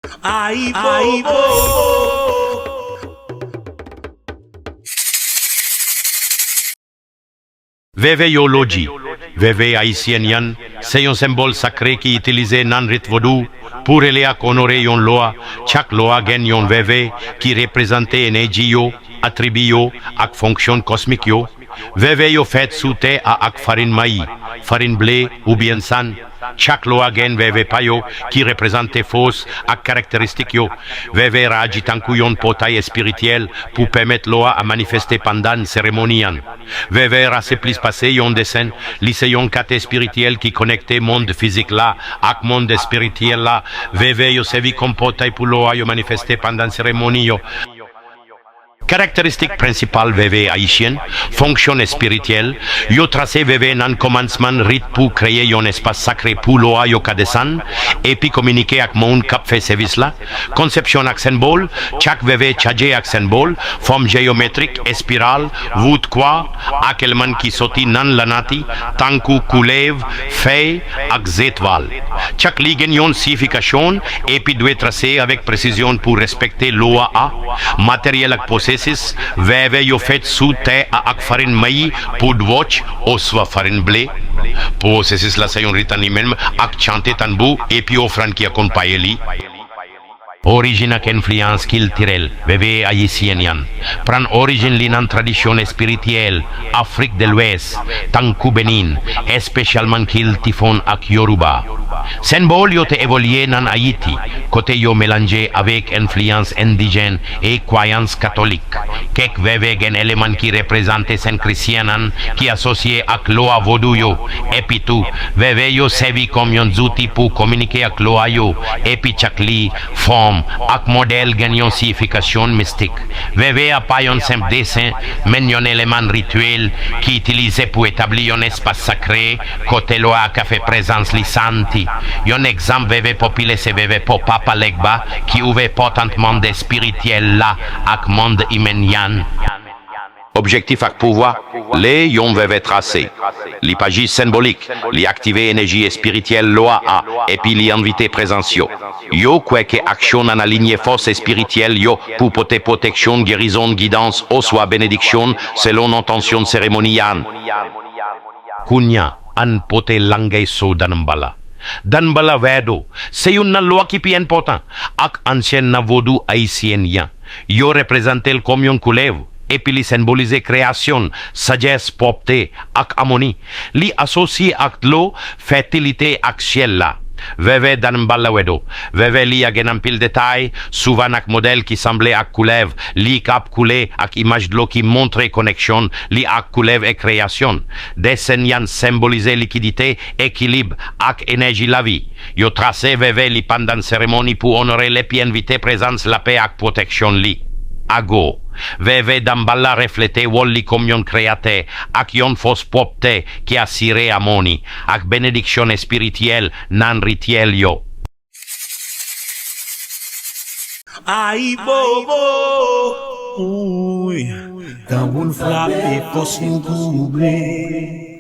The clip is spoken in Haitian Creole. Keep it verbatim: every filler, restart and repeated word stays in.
Ayibobo! Vèvè yo lodji. Vèvè ayisyen an se yon senbòl sakre ki itilize nan rit vodou pou rele ak onore yon lwa. Chak lwa gen yon vèvè ki reprezante enèji yo, atribi yo, ak fonksyon kòsmik yo. Vèvè yo fèt sou tè a ak farin mayi, farin ble, oubyen sann. Chak lwa gen vèvè pa yo ki reprezante fòs ak karakteristik yo. Vèvè raji tankou yon pòtay espirityèl pou pèmèt lwa a manifeste pandan seremoni an. Vèvè ra se plis pase yon desen, li se yon kat espirityèl ki konekte mond fizik la ak mond espirityèl la. Vèvè yo sèvi kòm pòtay pou lwa yo manifeste pandan seremoni yo. Karakteristik prensipal vèvè ayisyen, fonksyon espirityèl, yo trase vèvè nan kòmansman rit pou kreye yon espas sakre pou lwa yo ka desann, epi kominike ak moun k ap fè sèvis la. Konsepsyon ak senbòl, chak vèvè chaje ak senbòl, fòm jeyometrik, espiral, vout kwa, ak eleman ki soti nan lanati, tankou koulèv, fèy, ak zetwal. Chak li gen yon siyifikasyon, epi dwe trase avèk presizyon pou respekte lwa a. Materyèl ak pwosesis, vèvè yo fèt sou tè a ak farin mayi, poud wòch, oswa farin ble. Pwosesis la se yon rit an li menm, ak chante tanbou, epi ofrann ki akonpaye li. Orijin ak enfliyans kiltirèl vèvè ayisyen an pran orijin li nan tradisyon espirityèl Afrik de Lwès, tankou Benin, espesyalman kiltifon ak Yoruba. Senbòl yo te evolye nan Ayiti, kote yo melanje avèk enfliyans endijèn e kwayans katolik. Kèk vèvè gen eleman ki reprezante sen Krisyen an ki asosye ak lwa vodou yo. Epi tou, vèvè yo sèvi kòm yon zouti pou kominike ak lwa yo, epi chak li, fòm, ak modèl gen yon siyifikasyon mistik. Vèvè a pa yon senp desen, men yon eleman rityèl ki itilize pou etabli yon espas sakre kote lwa a ka fè prezans li santi. Yon egzanp vèvè popilè se vèvè Popa Palegba ki ouvè pòt ant mond espirityèl la ak mond imen an. Objektif ak pouvwa, lè yon vèvè trase, li pa jis senbolik, li aktive enèji espirityèl lwa a, epi li envite prezans yo. Yo kwè ke aksyon an aliyen fòs espirityèl yo pou pote pwoteksyon, gerizon, gidans, oswa benediksyon, selon entansyon seremoni an. Kounye a, ann pote Langay So Danmbala. Danmbala Vèdo se youn nan lwa ki pi enpòtan ak ansyen nan vodou ayisyen an. Yo reprezante l kòm yon koulèv, epi li senbolize kreyasyon, sajès, pwòpte, ak amoni. Li asosye ak dlo, fètilite, ak syèl la. Vèvè Danmbala Vèdo. Vèvè li a gen anpil detay, souvan ak modèl ki sanble ak koulèv, li k ap koule, ak imaj dlo ki montre konèksyon li ak koulèv e kreyasyon. Desen an senbolize likidite, ekilib, ak enèji lavi. Yo trase vèvè li pandan seremoni pou onore l epi envite prezans lapè ak pwoteksyon li. Ago, vèvè Danmbala reflete wòl li kòm yon kreyatè ak yon fòs pwòpte ki asire amoni ak benediksyon espirityèl nan rityèl yo. Ayibobo! Uy, tanbou n frape, fòs nou twouble.